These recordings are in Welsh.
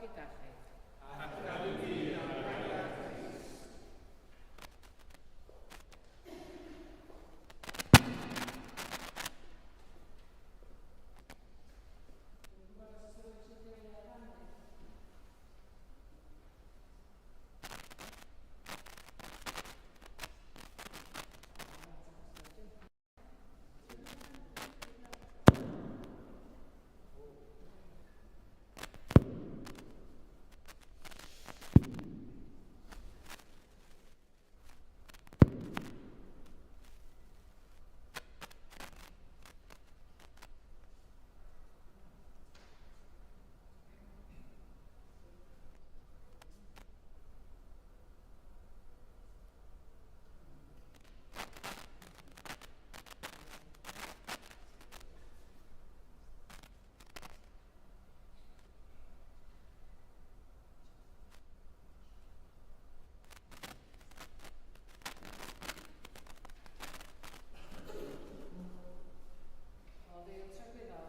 gyda chi. Ac ar y di ar gariad Crist. Dwi'n gwybod os oes rhywun eisiau dweud ar rannu. O Dduw tragwyddol,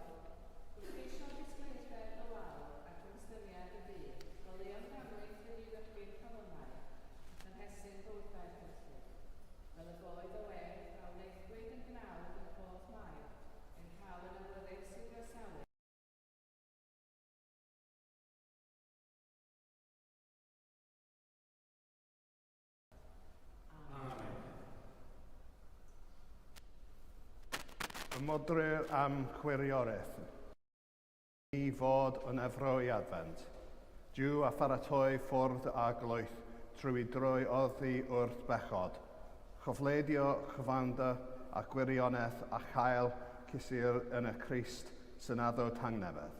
wrth geisio disgleirdeb y wawr ac ymstyniad y byd, goleuo'n ganwyll wedi ddychwyn calonnau a chynhesu'n bywydau'r dyllwch, fel y boed o wedd a wnaethpwyd yn gnawd yr holl Mair yn cael yn awyddus i'w groesawu. Amen. Fy modryr am chwirionedd i fod yn efro i Adfent. Duw a pharatoi ffordd a gloeth trwy droi oddi wrth bechod, chofleidio chyfanda a gwirionedd a chael cysur yn y Crist sy'n addo tangnefedd.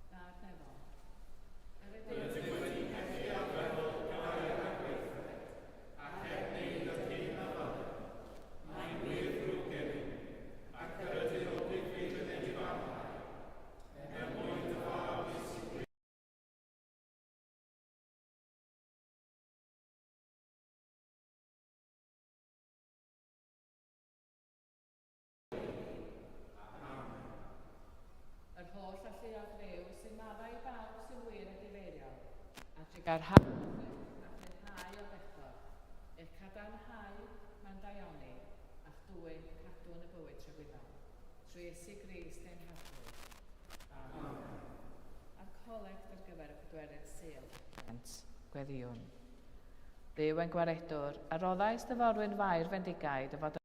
Dad nefol. Yr ydym wedi methu â feddwl gair a gweithred, a heb wneud yr hyn a ddylem. Mae'n wir ddrwg gennym, ac yr ydym o ddifrif yn edifarhau, er mwyn dy Fab Iesu Grist. Amen. Yr holl alluog Dduw sy'n maddau i bawb sy'n wir edifeiriol, a trugarhau a rhyddhau o bechod, eich cadarnhau mewn daioni, a'ch dwyn cadw yn y bywyd tragwyddol. Trwy Iesu Grist ein Harglwydd. Amen. A'r colect ar gyfer y pedwerydd Sul Adfent. Gweddïwn. Dduw ein Gwaredwr, a roddais dy forwyn Fair fendigaid y fod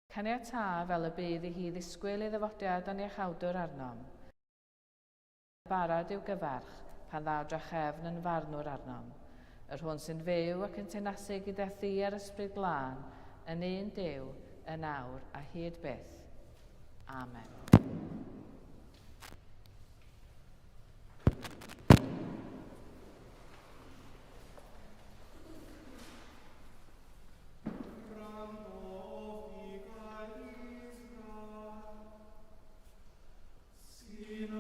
Caniatâ fel y bydd i hi ddisgwyl ei ddyfodiad a'n Iachawdwr arnom, barod i'w gyfarch pan ddaw drachefn yn farnwr arnom, yr hwn sy'n fyw ac yn teyrnasu gyda thi a'r Ysbryd Glân, yn un Duw, yn awr a hyd byth. Amen. Sy'n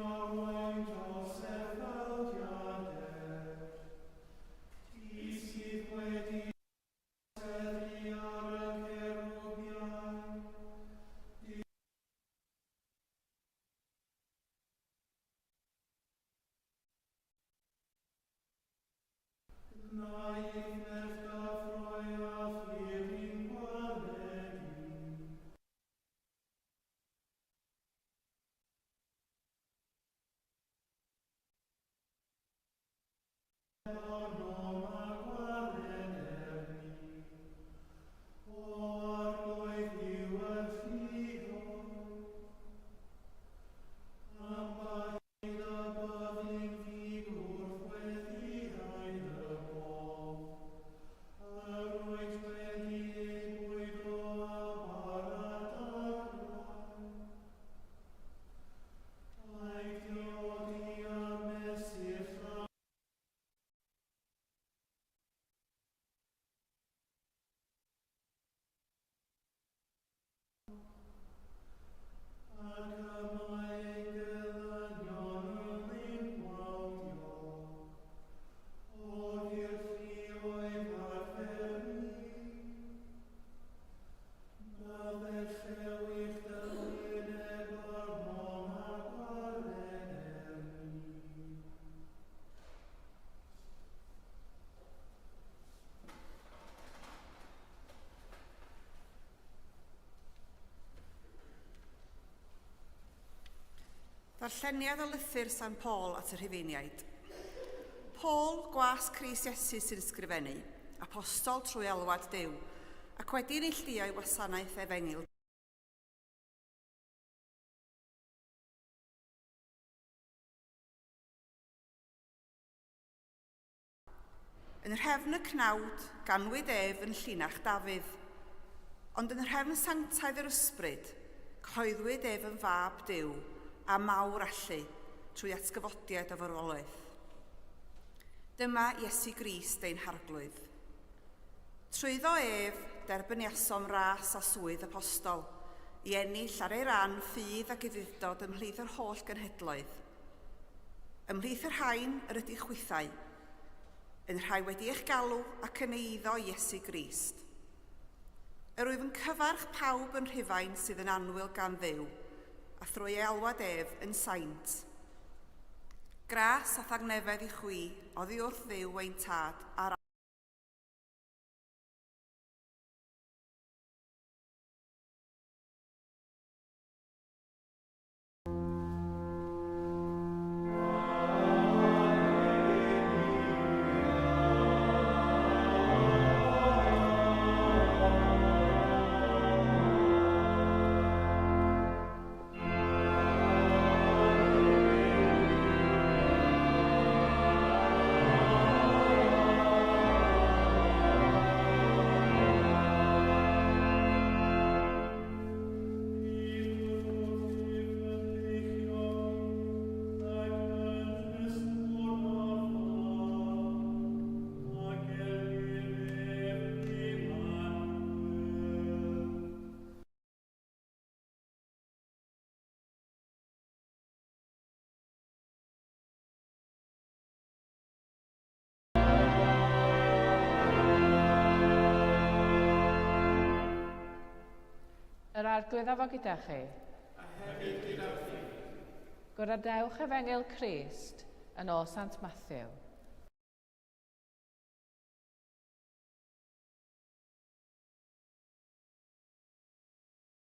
Darlleniad o lythyr San Paul at y Rhufeiniaid. Paul, gwas Crist Iesu sy'n ysgrifennu, apostol trwy alwad Duw, ac wedi neilltuo i wasanaeth efengyl Yn nhrefn y cnawd, ganwyd ef yn llinach Dafydd, ond yn nhrefn sanctaidd yr ysbryd, cyhoeddwyd ef yn fab Duw a mawr allu trwy atgyfodiad o farwolaeth. Dyma Iesu Grist ein Harglwydd. Trwyddo ef, derbyniasom ras a swydd apostol, i ennill ar ei ran ffydd ac ufudd-dod ymhlith yr holl genhedloedd. Ymhlith y rhain yr ydych chwithau, yn rhai wedi eich galw ac yn eiddo Iesu Grist. Yr wyf yn cyfarch pawb yn Rhufain sydd yn annwyl gan Dduw, a thrwy ei alwad ef yn saint. Gras a thangnefedd i chwi oddi wrth Dduw ein Tad a'r Yr Arglwydd a fo gyda chi. A hefyd gyda thi. Gwrandewch Efengyl Crist yn ôl Sant Matthew.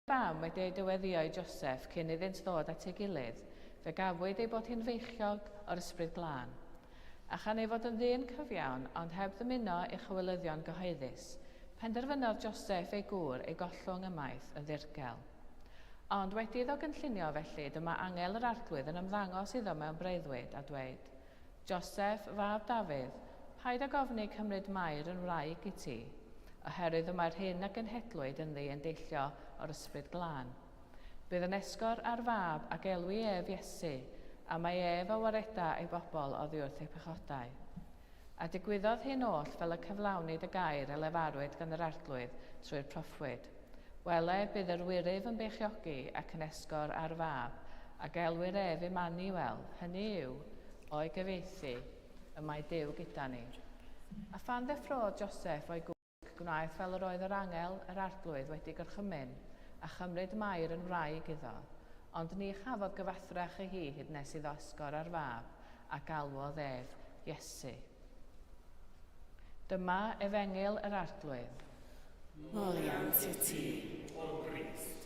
Fam wedi ei dyweddïo i Joseff cyn iddynt ddod at ei gilydd, fe gafwyd ei bod hi'n feichiog o'r Ysbryd Glân. A chan ei fod yn ddyn cyfiawn, ond heb ddymuno ei chywilyddion gyhoeddus, penderfynodd Joseff ei gŵr ei gollwng ymaith yn ddirgel. Ond wedi iddo gynllunio felly, dyma angel yr Arglwydd yn ymddangos iddo mewn breuddwyd, a dweud, Joseff, fab Dafydd, paid ag ofni cymryd Mair yn wraig i ti, oherwydd y mae'r hyn a genhedlwyd ynddi yn deillio o'r Ysbryd Glân. Bydd yn esgor ar fab, a gelwi ef Iesu, a mae ef a wareda ei bobl oddi wrth eu pechodau. A digwyddodd hyn oll fel y cyflawnid y gair a lefarwyd gan yr Arglwydd trwy'r proffwyd. Wele, bydd yr wyryf yn beichiogi ac yn esgor ar fab, a gelwir ef Immanuel, hynny yw, o'i gyfieithu, y mae Duw gyda ni. A phan ddeffrôdd Joseff o'i gwsg, gwnaeth fel yr oedd yr angel yr Arglwydd wedi gorchymyn, a chymryd Mair yn wraig iddo. Ond ni chafodd gyfathrach ei hi hyd nes iddo esgor ar fab, a galwodd ef Iesu. Dyma Efengyl yr Arglwydd. Moliant i ti, O Grist.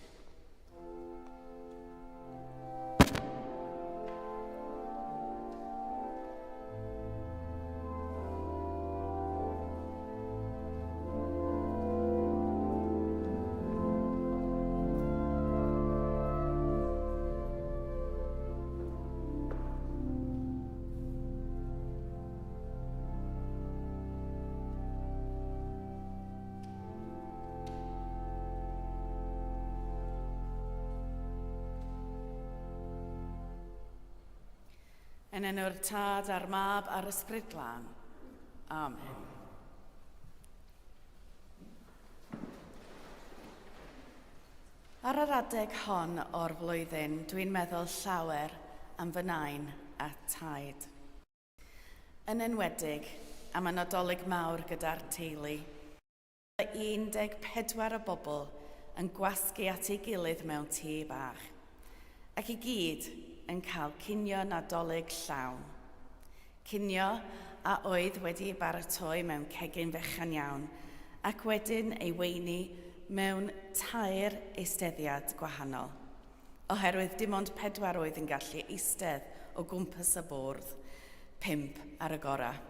Yn enw'r Tad a'r Mab a'r Ysbryd Glân. Amen. Ar yr adeg hon o'r flwyddyn, dwi'n meddwl llawer am fy nain a taid. Yn enwedig am y Nadolig mawr gyda'r teulu. 14 o bobl yn gwasgu at ei gilydd mewn tŷ bach, ac i gyd yn cael cinio Nadolig llawn. Cinio a oedd wedi ei baratoi mewn cegin fechan iawn ac wedyn ei weini mewn tair eisteddiad gwahanol, oherwydd dim ond pedwar oedd yn gallu eistedd o gwmpas y bwrdd, pump ar y gorau.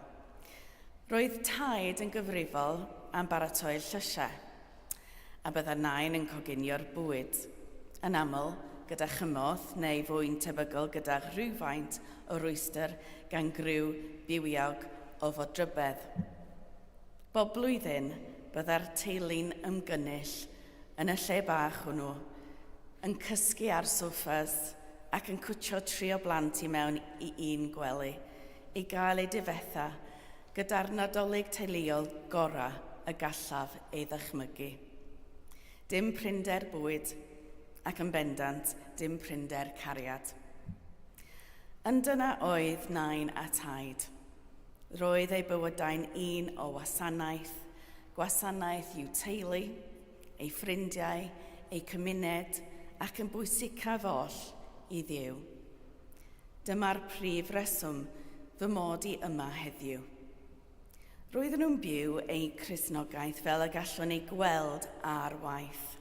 Roedd taid yn gyfrifol am baratoi'r llysiau, a bydda nain yn coginio'r bwyd, yn aml gyda chymorth neu fwy'n tebygol gyda rhywfaint o rwystr gan griw bywiog o fodrybedd. Bob blwyddyn, bydda'r teulu'n ymgynnull yn y lle bach hwnnw, yn cysgu ar soffas ac yn cwtio tri o blant i mewn i un gwely i gael eu difetha gyda'r Nadolig teuluol gorau y gallaf ei ddychmygu. Dim prinder bwyd, ac yn bendant, dim prinder cariad. Yn dyna oedd nain a taid. Roedd eu bywydau'n un o wasanaeth, gwasanaeth i'w teulu, eu ffrindiau, eu cymuned, ac yn bwysicaf oll, i Dduw. Dyma'r prif reswm fy mod i yma heddiw. Roedden nhw'n byw eu Cristnogaeth fel y gallwn ei gweld ar waith.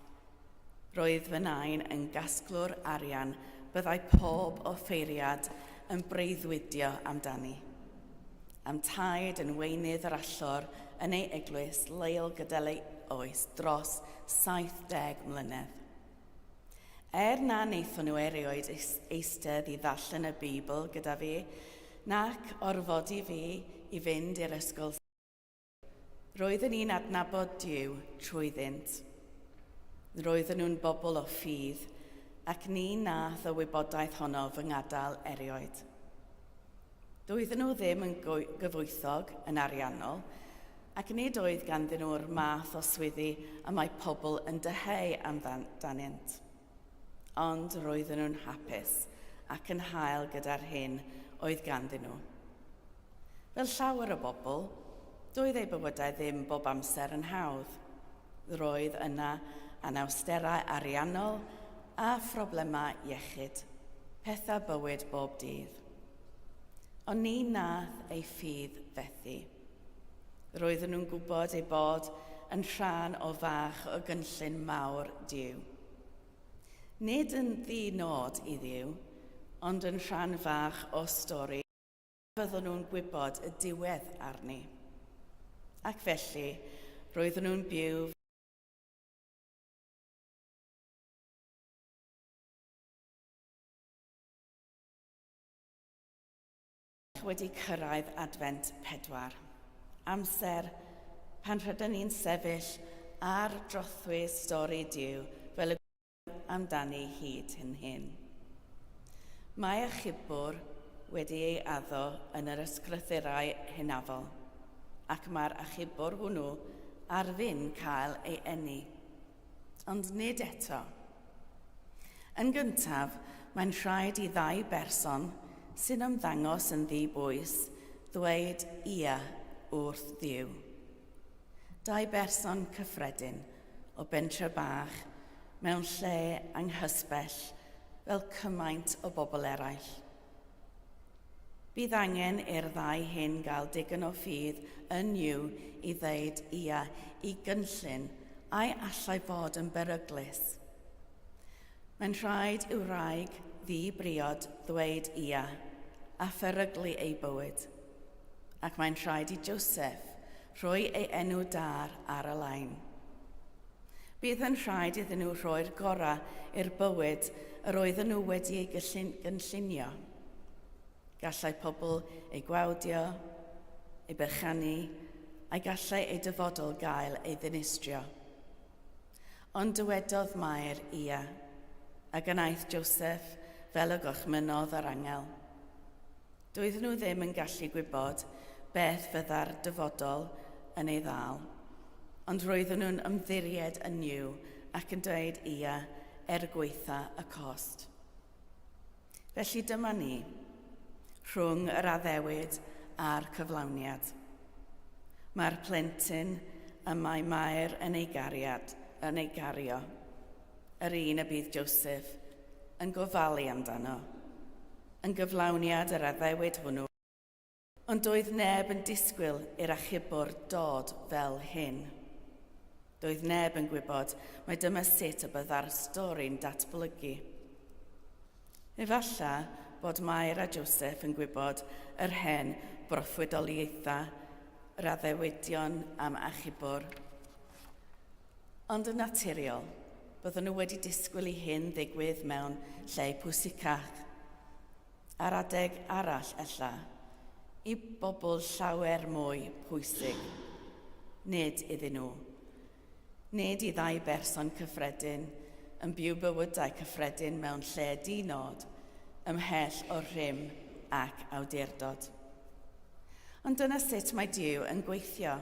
Roedd fy nain yn gasglwr arian byddai pob offeiriad yn breuddwydio amdani. Am taid yn weinydd yr allor yn ei eglwys leol gydol ei oes dros 70 mlynedd. Er na wnaethon nhw erioed eistedd i ddarllen y Beibl gyda fi, nac orfodi fi i fynd i'r ysgol, roeddwn i'n adnabod Duw trwyddynt. Roedden nhw'n bobl o ffydd, ac ni nath y wybodaeth honno fy ngadael erioed. Doedden nhw ddim yn gyfoethog yn ariannol, ac nid oedd ganddyn nhw'r math o swyddi y mae pobl yn dyheu amdanynt. Ond roedden nhw'n hapus ac yn hael gyda'r hyn oedd ganddyn nhw. Fel llawer o bobl, doedd eu bywydau ddim bob amser yn hawdd. Roedd yna anawsterau ariannol a phroblemau iechyd, pethau bywyd bob dydd. Ond ni nath ei ffydd fethu. Roedden nhw'n gwybod ei bod yn rhan o fach o gynllun mawr Duw. Nid yn ddi-nod i Dduw, ond yn rhan fach o stori fyddwn nhw'n gwybod y diwedd arni. Ac felly, roedden nhw'n byw wedi cyrraedd Adfent 4. Amser pan rydyn ni'n sefyll ar drothwy stori Duw fel y amdani hyd hyn hyn. Mae achubwr wedi ei addo yn yr ysgrythurau hynafol, ac mae'r achubwr hwnnw ar fin cael ei eni. Ond nid eto. Yn gyntaf, mae'n rhaid i ddau berson sy'n ymddangos yn ddi-bwys ddweud ia wrth Dduw. Dau berson cyffredin o bentre bach mewn lle anghysbell fel cymaint o bobl eraill. Bydd angen i'r ddau hyn gael digon o ffydd yn Nuw i ddeud ia i gynllun a'i allai fod yn beryglus. Mae'n rhaid i'w wraig ddi-briod ddweud ia a pheryglu ei bywyd, ac mae'n rhaid i Joseph rhoi ei enw da ar y lein. Bydd yn rhaid iddyn nhw rhoi'r gorau i'r bywyd yr oedden nhw wedi ei gynllunio. Gallai pobl eu gwawdio, eu bychanu, a gallai eu dyfodol gael ei ddinistrio. Ond dywedodd Mair, Ia, a gwnaeth Joseph fel y gorchmynnodd yr angel. Doedden nhw ddim yn gallu gwybod beth fydda'r dyfodol yn ei ddal, ond roedden nhw'n ymddiried yn Nuw ac yn dweud ia er gwaetha y cost. Felly dyma ni, rhwng yr addewid a'r cyflawniad. Mae'r plentyn y mae Mair yn ei gariad, yn ei gario, yr un y bydd Joseph yn gofalu amdano, yn gyflawniad yr addewid hwnnw. Ond doedd neb yn disgwyl i'r achubwr dod fel hyn. Doedd neb yn gwybod mai dyma sut y bydda'r stori'n datblygu. Efallai bod Mair a Joseph yn gwybod yr hen broffwydoliaethau, yr addewidion am achubwr. Ond yn naturiol, byddwn nhw wedi disgwyl i hyn ddigwydd mewn lle pwysicach. Ar adeg arall, ella, i bobl llawer mwy pwysig. Nid iddyn nhw. Nid i ddau berson cyffredin yn byw bywydau cyffredin mewn lle di-nod, ymhell o'r rhym ac awdurdod. Ond dyna sut mae Duw yn gweithio.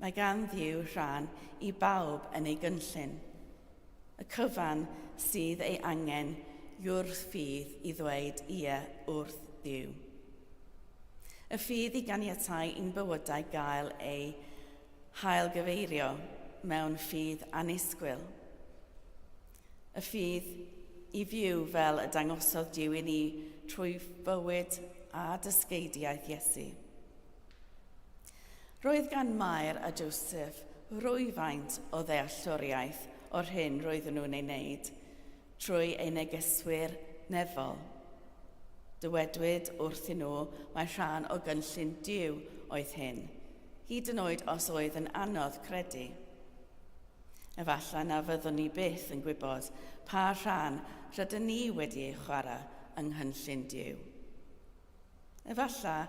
Mae gan Dduw rhan i bawb yn ei gynllun. Y cyfan sydd ei angen yw'r ffydd i ddweud ie wrth Dduw. Y ffydd i ganiatáu i'n bywydau gael eu hailgyfeirio mewn ffydd annisgwyl. Y ffydd i fyw fel y dangosodd Duw i ni trwy fywyd a dysgeidiaeth Iesu. Roedd gan Mair a Joseph rywfaint o ddealltwriaeth o'r hyn roedden nhw'n ei wneud trwy eu negeswyr nefol. Dywedwyd wrthyn nhw mai rhan o gynllun Duw oedd hyn, hyd yn oed os oedd yn anodd credu. Efallai na fyddwn ni byth yn gwybod pa rhan rydyn ni wedi ei chwarae yng nghynllun Duw. Efallai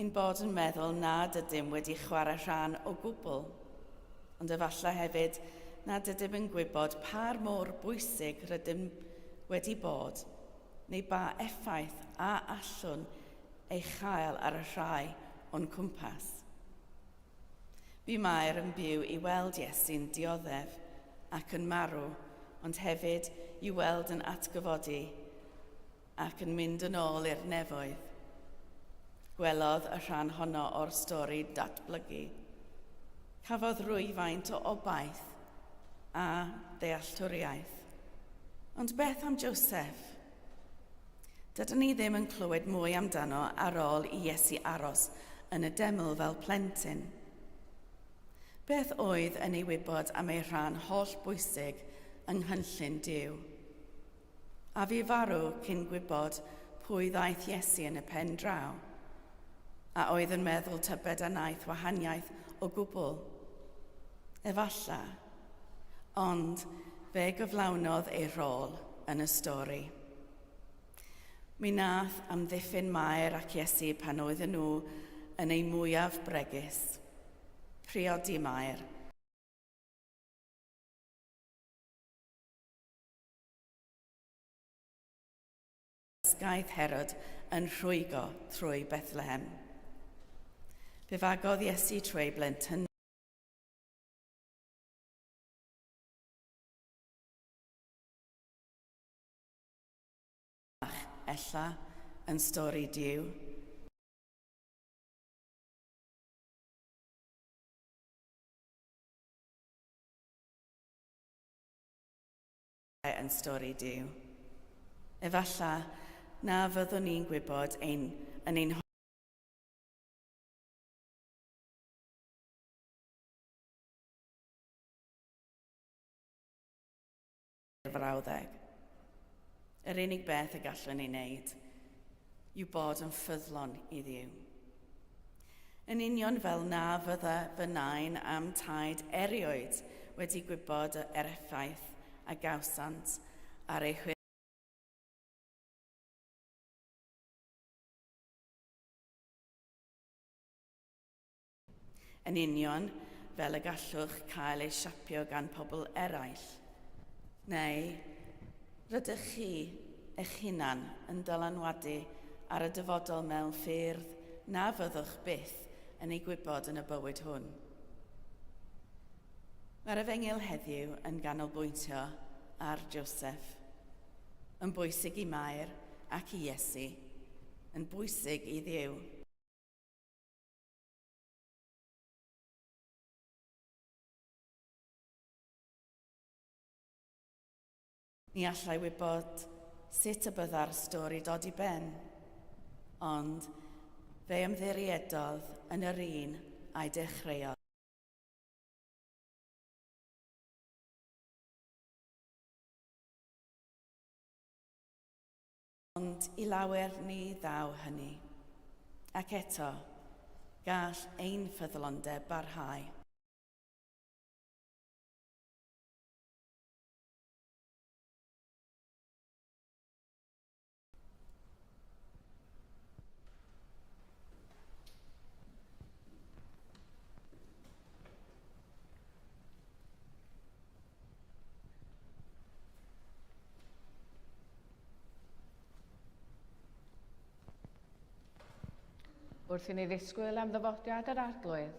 ein bod yn meddwl nad ydym wedi chwarae rhan o gwbl, ond efallai hefyd nad ydym yn gwybod pa mor bwysig rydym wedi bod neu ba effaith a allwn ei chael ar y rhai o'n cwmpas. Bu Mair yn byw i weld Iesu'n dioddef ac yn marw, ond hefyd i'w weld yn atgyfodi ac yn mynd yn ôl i'r nefoedd. Gwelodd y rhan honno o'r stori datblygu. Cafodd rwyfaint o obaith a dealltwriaeth. Ond beth am Joseph? Dydyn ni ddim yn clywed mwy amdano ar ôl i Iesu aros yn y deml fel plentyn. Beth oedd yn ei wybod am ei rhan holl bwysig yng nghynllun Duw? A fu farw cyn gwybod pwy ddaeth Iesu yn y pen draw? A oedd yn meddwl tybed a wnaeth wahaniaeth o gwbl? Efallai. Ond fe gyflawnodd ei rôl yn y stori. Mi nath amddiffyn Mair ac Iesu pan oedden nhw yn eu mwyaf bregus. Priodi Mair. Ysgaith Herod yn rhwygo trwy Bethlehem. Fe fagodd Iesu trwy ei blentyndod bach, ella, yn stori Duw. Yn stori Duw. Efallai na fyddwn ni'n gwybod ein yn ein frawddeg. Yr unig beth y gallwn ei wneud yw bod yn ffyddlon i Dduw. Yn union fel na fydda fy nain a'm taid erioed wedi gwybod yr effaith a gawsant ar eu Yn union fel y gallwch cael ei siapio gan pobl eraill. Neu rydych chi eich hunan yn dylanwadu ar y dyfodol mewn ffyrdd na fyddwch byth yn ei gwybod yn y bywyd hwn. Mae'r efengyl heddiw yn ganolbwyntio ar Joseph, yn bwysig i Mair ac i Iesu, yn bwysig i Dduw. Ni allai wybod sut y bydda'r stori dod i ben, ond fe ymddiriedodd yn yr un a'i dechreuodd. Ond i lawer ni ddaw hynny. Ac eto, gall ein ffyddlondeb barhau. Wrth i ni ddisgwyl am ddyfodiad yr Arglwydd,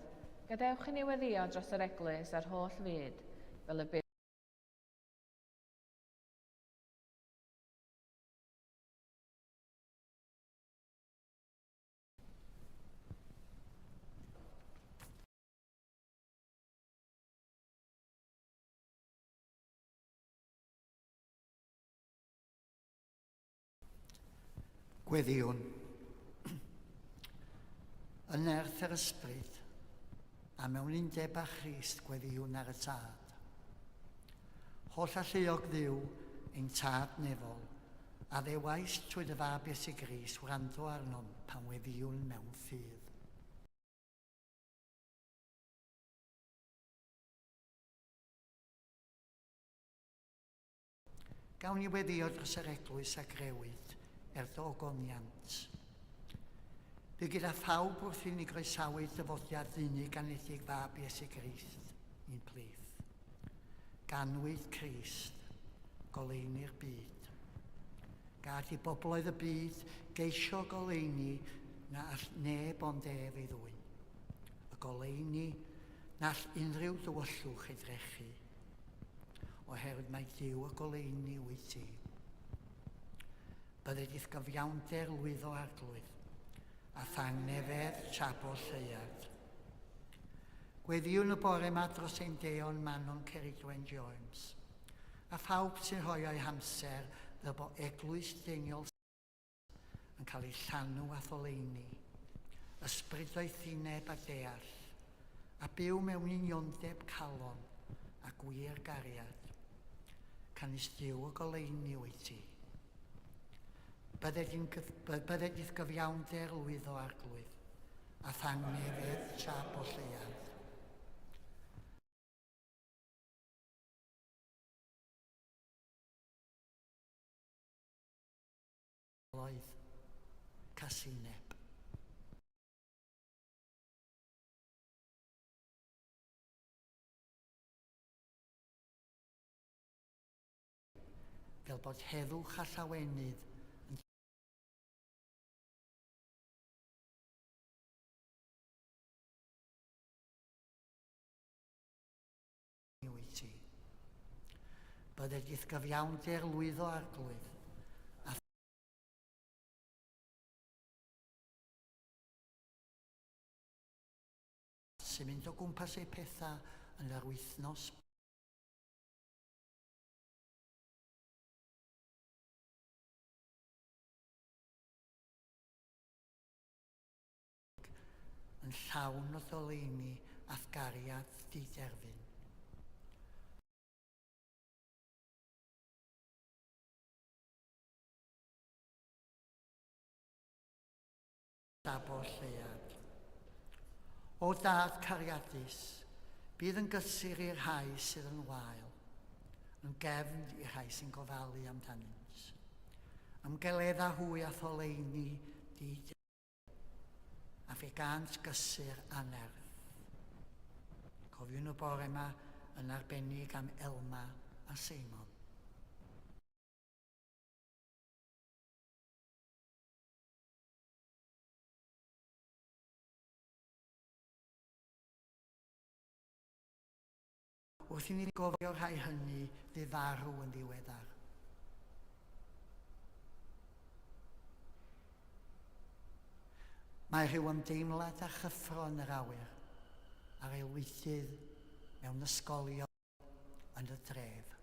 gadewch i ni weddïo dros yr Eglwys a'r holl fyd, fel y bydd Gweddïwn. Yn nerth yr ysbryd, a mewn undeb â Christ gweddïwn ar y Tad. Holl alluog Dduw, ein Tad nefol, a ddewais trwy dy Fab Iesu Grist wrando arnom pan weddïwn mewn ffydd. Gawn ni weddïo dros yr eglwys a grewyd er dy ogoniant. Bu gyda phawb wrth i ni groesawu dyfodiad unig anedig Fab Iesu Grist i'n plith. Ganwyd Crist, goleuni'r byd. Gad i bobloedd y byd geisio goleuni na all neb ond ef ei ddwyn. Y goleuni na all unrhyw dywyllwch ei drechu. Oherwydd mai Duw y goleuni wyt ti. Bydded i'th gyfiawnder lwyddo Arglwydd, a thangnefedd tra bo lleuad. Gweddïwn y bore yma dros ein deon Manon Ceridwen Jones, a phawb sy'n rhoi o'u hamser fel bo eglwys Deiniol yn cael ei llanw â tholeini, ysbryd doethineb a deall, a byw mewn uniondeb calon a gwir gariad. Canys Duw y goleuni wyt ti. Bydded i'n bydded i'th gyfiawnder lwyddo Arglwydd, a thangnefedd tra bo lleuad. Oedd casineb. Fel bod heddwch a llawenydd yn wyt ti. Bydded i'th gyfiawnder lwyddo Arglwydd, a sy'n mynd o gwmpas eu pethau yn yr wythnos yn llawn o ddoleini a'th gariad diderfyn. Dabo lleuad. O Dad cariadus, bydd yn gysur i'r rhai sydd yn wael, yn gefn i'r rhai sy'n gofalu amdanynt. Ymgeledda hwy â tholeini di a fe gânt gysur a nerth. Cofiwn y bore yma yn arbennig am Elma a Seimon. Wrth i ni gofio'r rhai hynny fu farw yn ddiweddar. Mae rhyw ymdeimlad a chyffro yn yr awyr ar aelwydydd mewn ysgolion yn y dref.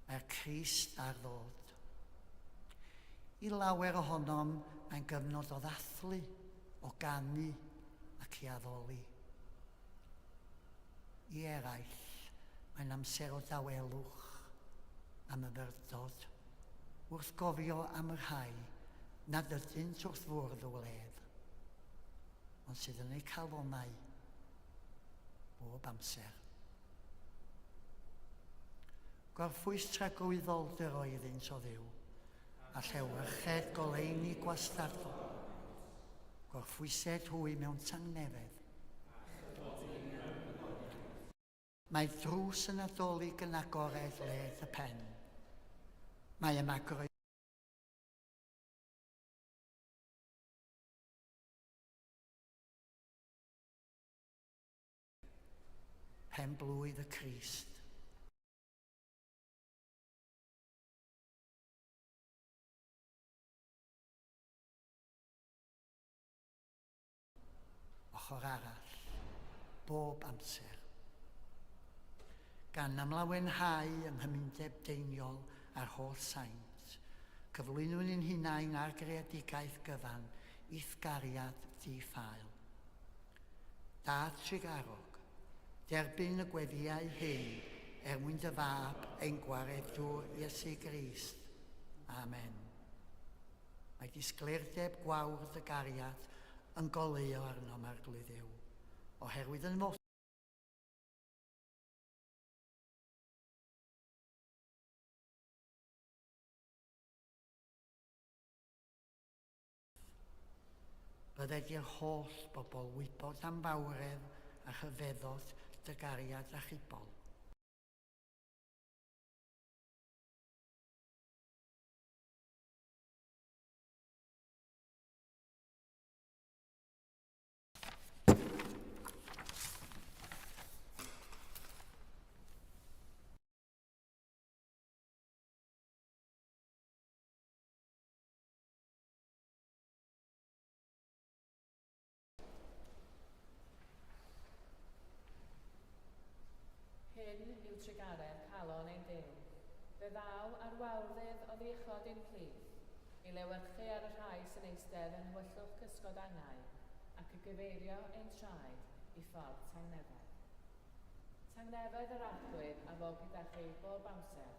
Mae'r Crist ar ddod. I lawer ohonom, mae'n gyfnod o ddathlu, o ganu ac i addoli. I eraill, mae'n amser o dawelwch a myfyrdod wrth gofio am y rhai nad ydynt wrth fwrdd y wledd, ond sydd yn eu calonnau bob amser. Gorffwys tragwyddol dy roi iddynt o Dduw, a llewyrched goleuni gwastadol. Gorffwysed hwy mewn tangnefedd. Mae drws y Nadolig yn agored led y pen. Mae yma Pen-blwydd y Crist. Ochr arall, bob amser. Gan ymlawenhau yng nghymundeb Deiniol a'r holl saint, cyflwynwn ein hunain a'r greadigaeth gyfan i'th gariad di-ffael. Dad trugarog, derbyn y gweddïau hyn er mwyn dy Fab ein Gwaredwr Iesu Grist. Amen. Mae disgleirdeb gwawr dy gariad yn goleuo arnom, Arglwydd Dduw, oherwydd yn Bydded i'r holl bobl wybod am fawredd a rhyfeddod dy gariad achubol. Hyn yw trugaredd calon ein Duw. Fe ddaw ar wawrddydd oddi uchod i'n plith, i lewyrchu ar y rhai sy'n eistedd yn nhywyllwch cysgod angau, ac i gyfeirio ein traed i ffordd tangnefedd. Tangnefedd yr Arglwydd a fo gyda chi bob amser.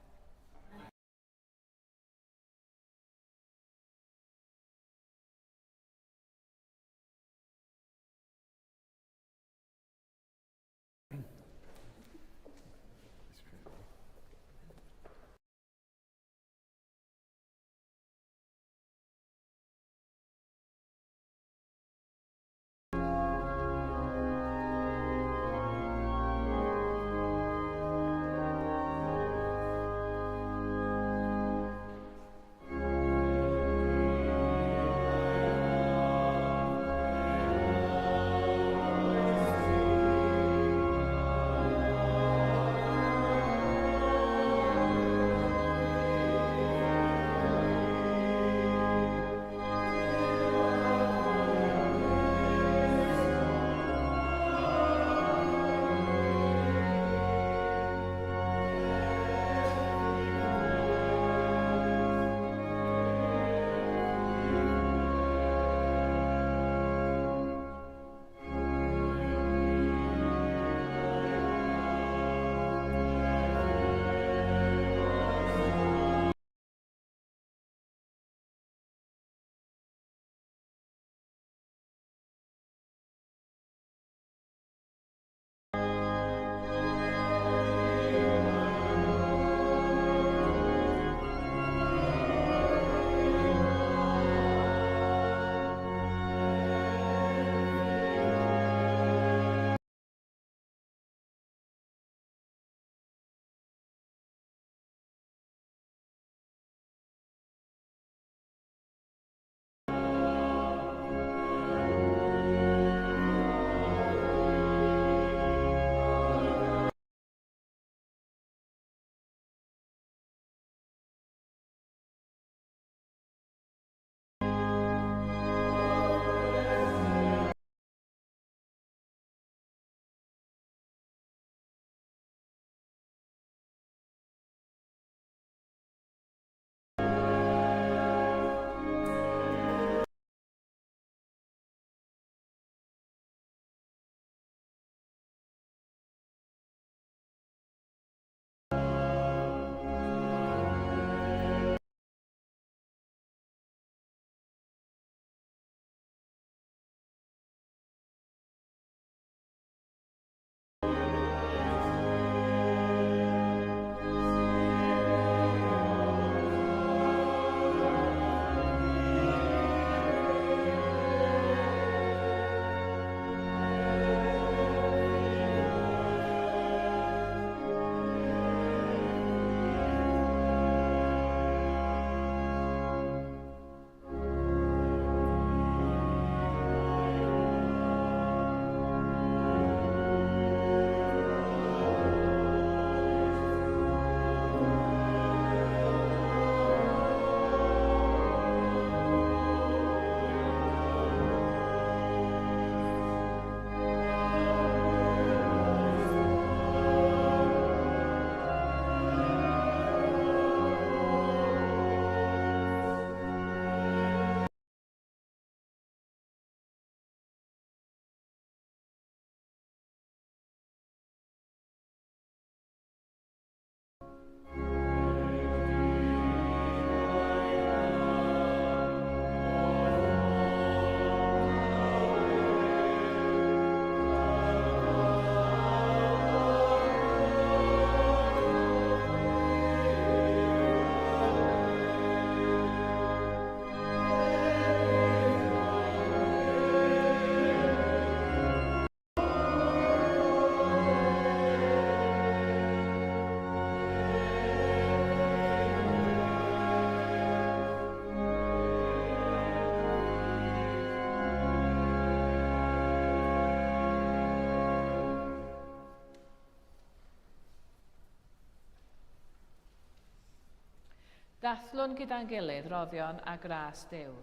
Dathlwn gyda'n gilydd roddion a gras Duw.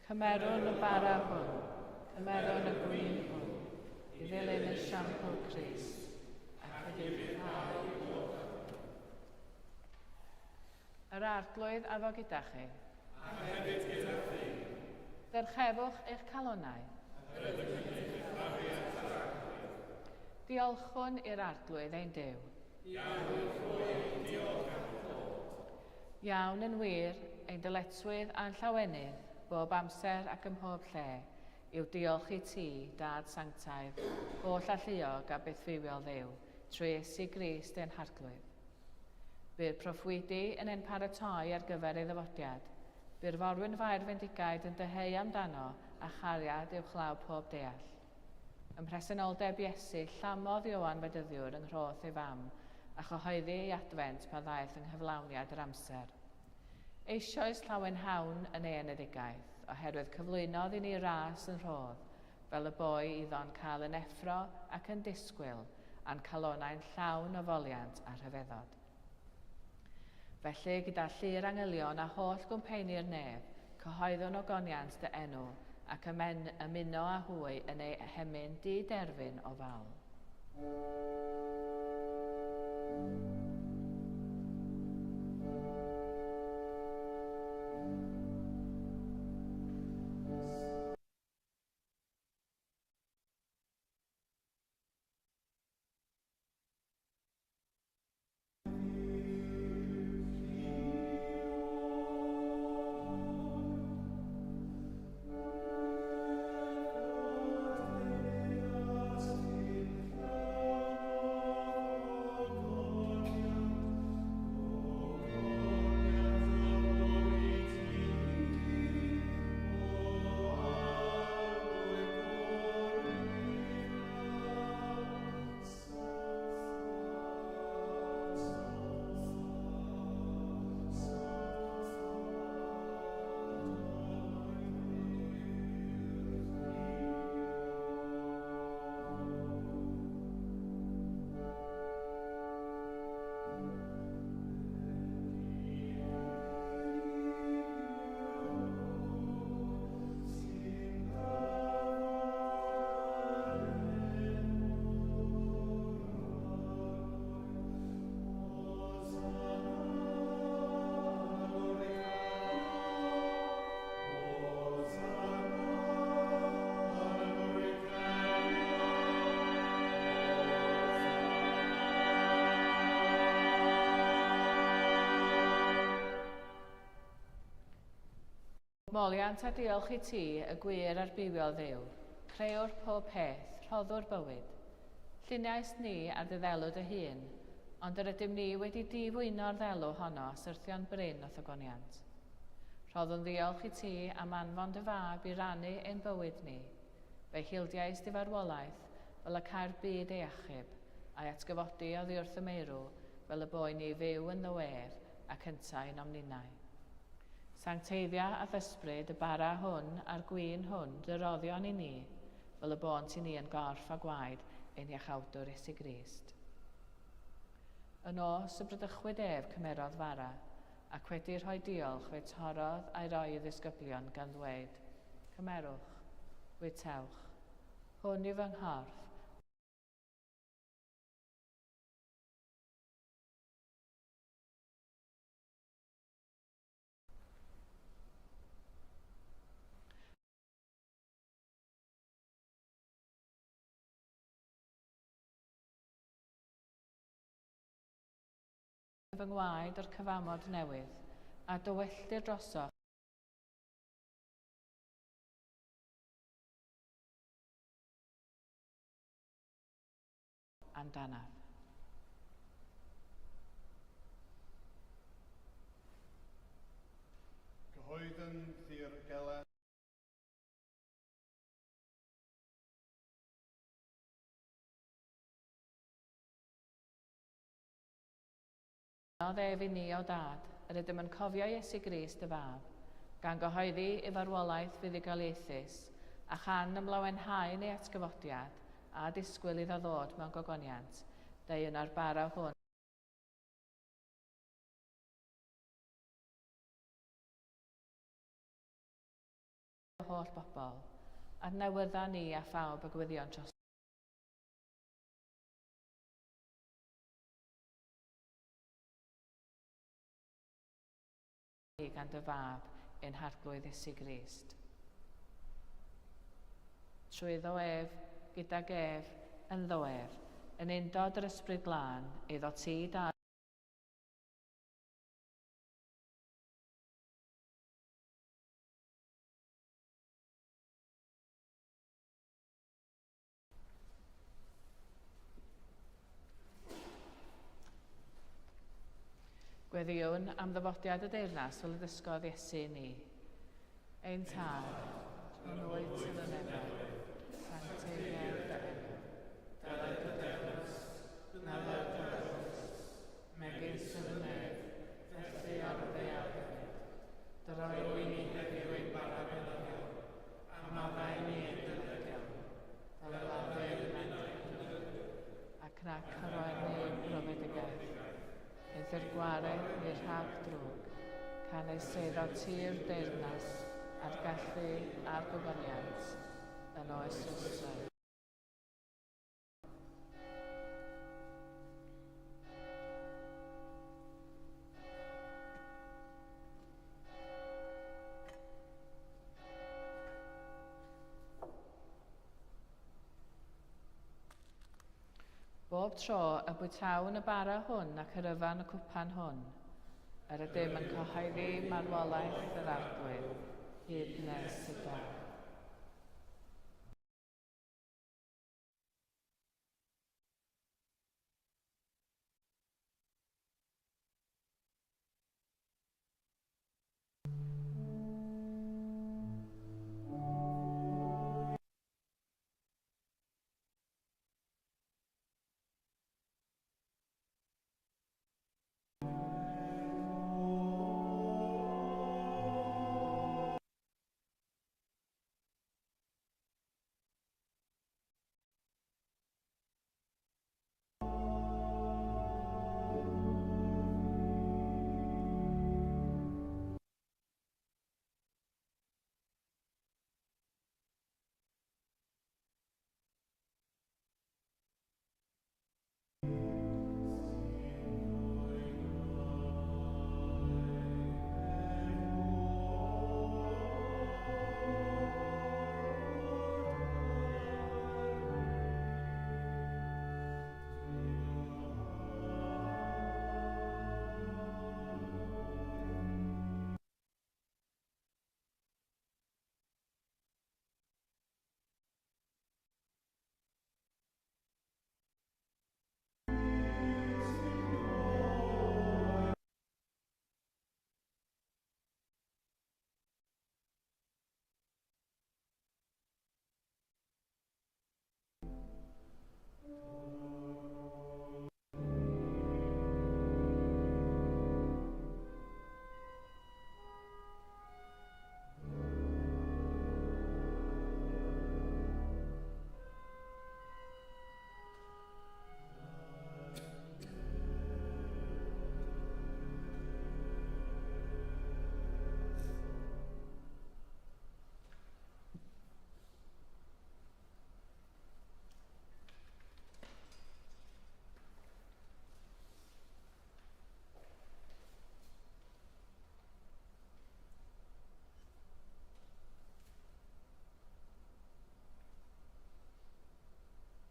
Cymerwn y bara hwn, cymerwn y gwin hwn, i ddilyn esiampl Crist, ac i Yr Arglwydd a fo gyda chi. Ac hefyd gyda thi. Dyrchefwch eich calonnau. Yr ydym yn eu cydnabu at yr Arglwydd. Diolchwn i'r Arglwydd ein Duw. Iawn yw rhoi diolch am clod. Iawn yn wir, ein dyletswydd a'n llawenydd, bob amser ac ym mhob lle, yw diolch i ti, Dad sanctaidd, holl alluog a bythfywiol Dduw, trwy Iesu Grist ein Harglwydd. Bu'r proffwydi yn ein paratoi ar gyfer ei ddyfodiad. Bu'r forwyn Fair fendigaid yn dyheu amdano a chariad uwchlaw pob deall. Ym mhresenoldeb Iesu, llamodd Ioan Fedyddiwr yng nghroth ei fam, a chyhoeddi ei adfent pan ddaeth yng nghyflawniad yr amser. Eisoes llawenhawn yn ei enedigaeth, oherwydd cyflwynodd i ni ras yn rhodd, fel y boi iddo'n cael yn effro ac yn disgwyl, a'n calonnau'n llawn o foliant a rhyfeddod. Felly, gyda llu'r angylion a holl gwmpeini'r nef, cyhoeddwn ogoniant dy enw, ac ymen ymuno â hwy yn ei hemyn di-derfyn o fawl. Moliant a diolch i ti, y gwir a'r bywiol Dduw, crëwr pob peth, rhoddwr bywyd. Lluniaist ni ar dy ddelw dy hun, ond yr ydym ni wedi difwyno'r ddelw honno a syrthio'n brin o'th ogoniant. Rhoddwn ddiolch i ti am anfon dy fab i rannu ein bywyd ni. Fe hildiais dy farwolaeth fel y cai'r byd ei achub, a'i atgyfodi oddi wrth y meirw, fel y bo i ni fyw ynddo ef ac yntau ynom ninnau. Sancteiddia a'th ysbryd y bara hwn a'r gwin hwn dy roddion i ni, fel y bônt i ni yn gorff a gwaed ein Iachawdwr Iesu Grist. Y nos y bradychwyd ef cymerodd fara, ac wedi rhoi diolch fe torrodd a'i roi i'w ddisgyblion gan ddweud, Cymerwch, bwytewch, hwn yw fy nghorff, fy ngwaed o'r cyfamod newydd, a dywelltir drosoch amdanaf. Cyhoeddwn ddirgeledd. Rhoddodd ef i ni, o Dad, yr ydym yn cofio Iesu Grist dy Fab, gan gyhoeddi ei farwolaeth fuddugoliaethus, a chan ymlawenhau yn ei atgyfodiad, a disgwyl iddo ddod mewn gogoniant, deuwn â'r bara hwn. holl bobl, adnewydda ni a phawb y gwyddion dros ni gan dy fab, ein Harglwydd Iesu Grist. Trwyddo ef, gydag ef, ynddo ef, yn undod yr Ysbryd Glân, iddo ti da Gweddïwn am ddyfodiad y deyrnas fel y dysgodd Iesu i ni. Ein Tad, hwn wyt yn y nefoedd, sancteiddier dy enw, dylai dy deyrnas, wneled dy ewyllys, megis yn y nef, felly ar y ddaear hefyd. Dy roi i ni heddiw ein bara beunyddiol, a maddau i ni ein dyledion, fel y maddeuir ninnau'n dyledion, ac nac arwain ni i'n profedigaeth. Eithr gwared ni rhag drwg, canys eiddo ti'r deyrnas, a'r gallu a'r gogoniant, yn oes oesoedd. Bob tro y bwytawn y bara hwn ac yr yfan y cwpan hwn, yr ydym yn cyhoeddi marwolaeth yr Arglwydd hyd nes y daw.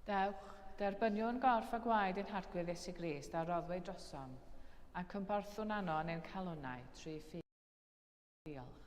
Dewch, derbyniwn gorff a gwaed ein Harglwydd Iesu Grist a roddwyd drosom, ac ymborthwn arno yn ein calonnau trwy ffydd. Diolch.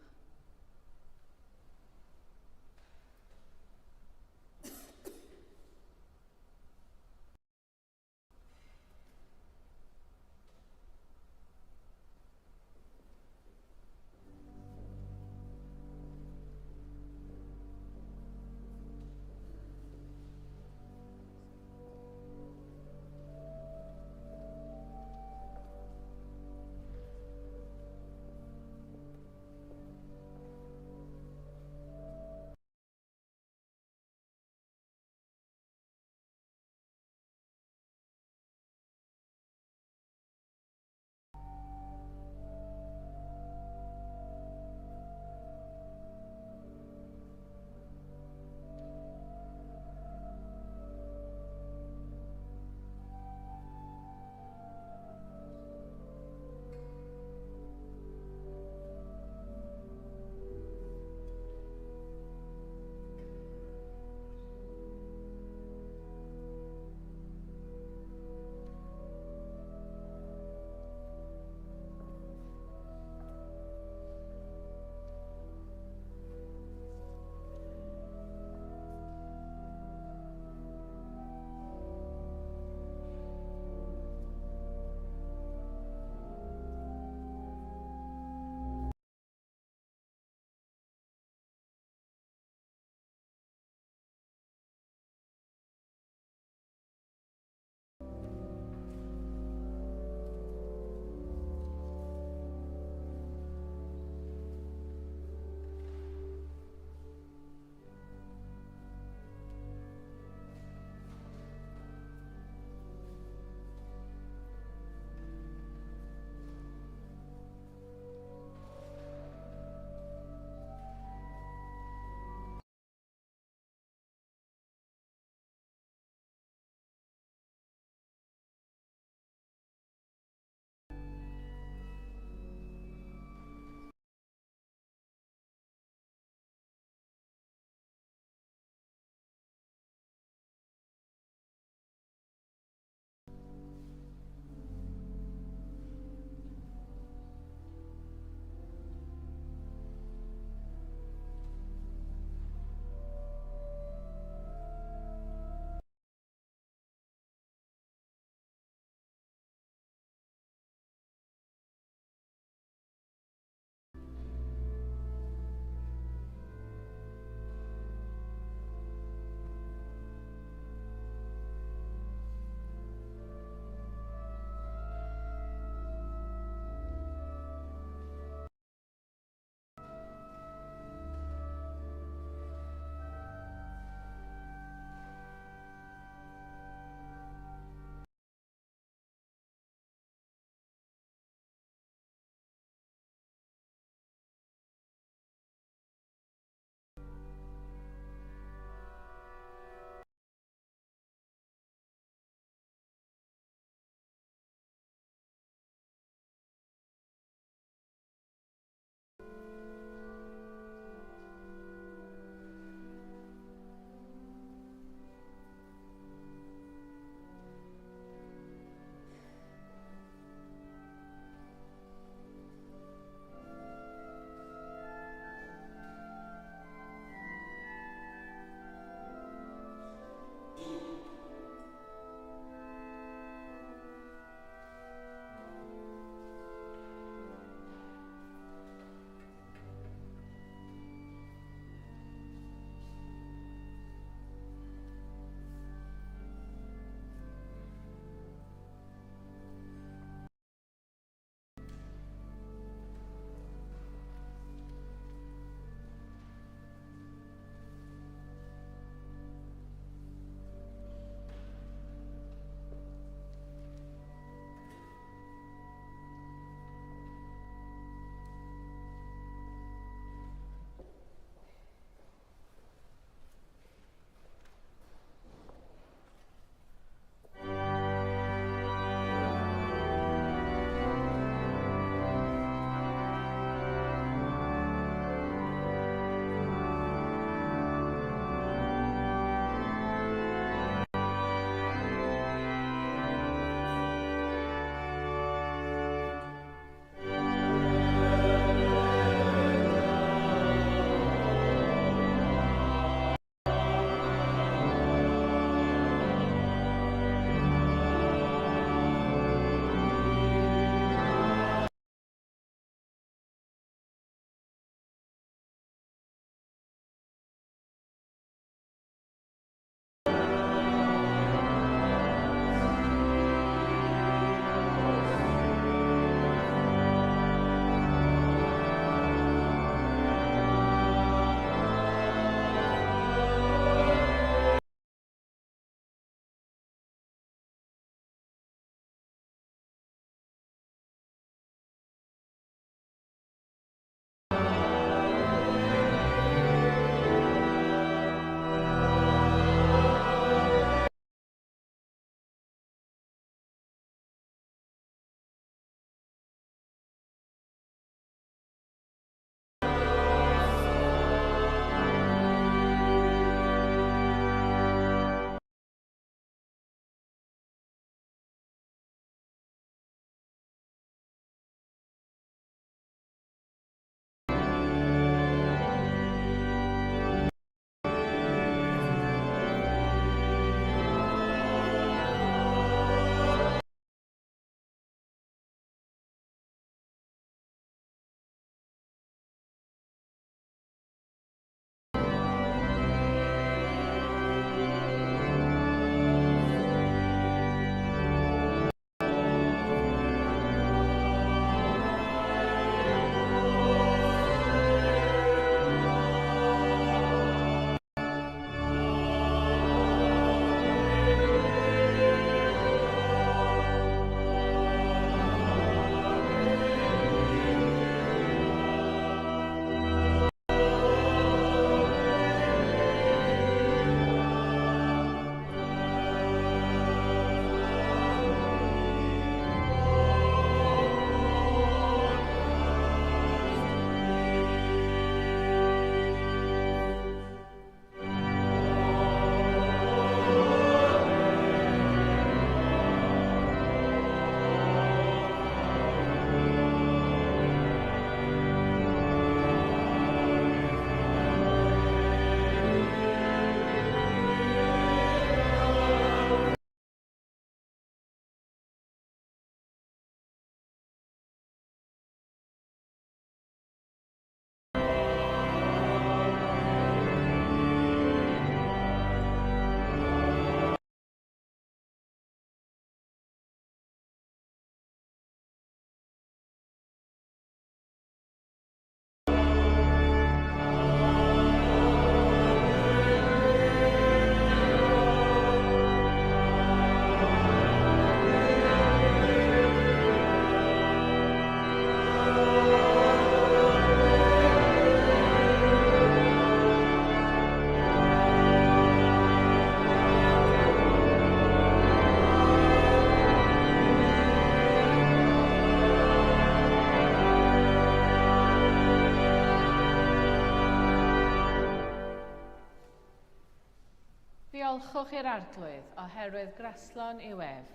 Diolchwch i'r Arglwydd, oherwydd graslon yw ef.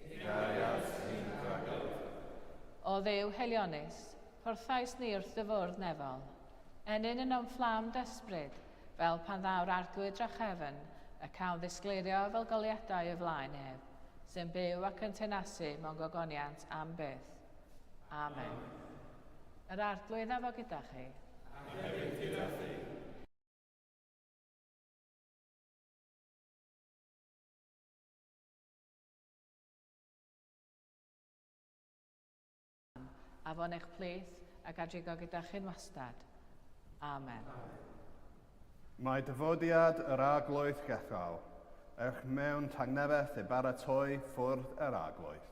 Ei gariad sy'n dragywyddol. O Dduw haelionus, porthais ni wrth dy fwrdd nefol. Ennyn ynom fflam d'ysbryd, fel pan ddaw'r Arglwydd drachefn, y cawn ddisgleirio fel goleuadau o flaen ef, sy'n byw ac yn teyrnasu mewn gogoniant am byth. Amen. Yr Arglwydd a fo gyda chi. A hefyd gyda thi. A fo'n eich plith ac a drigo gyda chi'n wastad. Amen. Mae dyfodiad yr Arglwydd gerllaw. Ewch mewn tangnefedd i baratoi ffwrdd yr Arglwydd.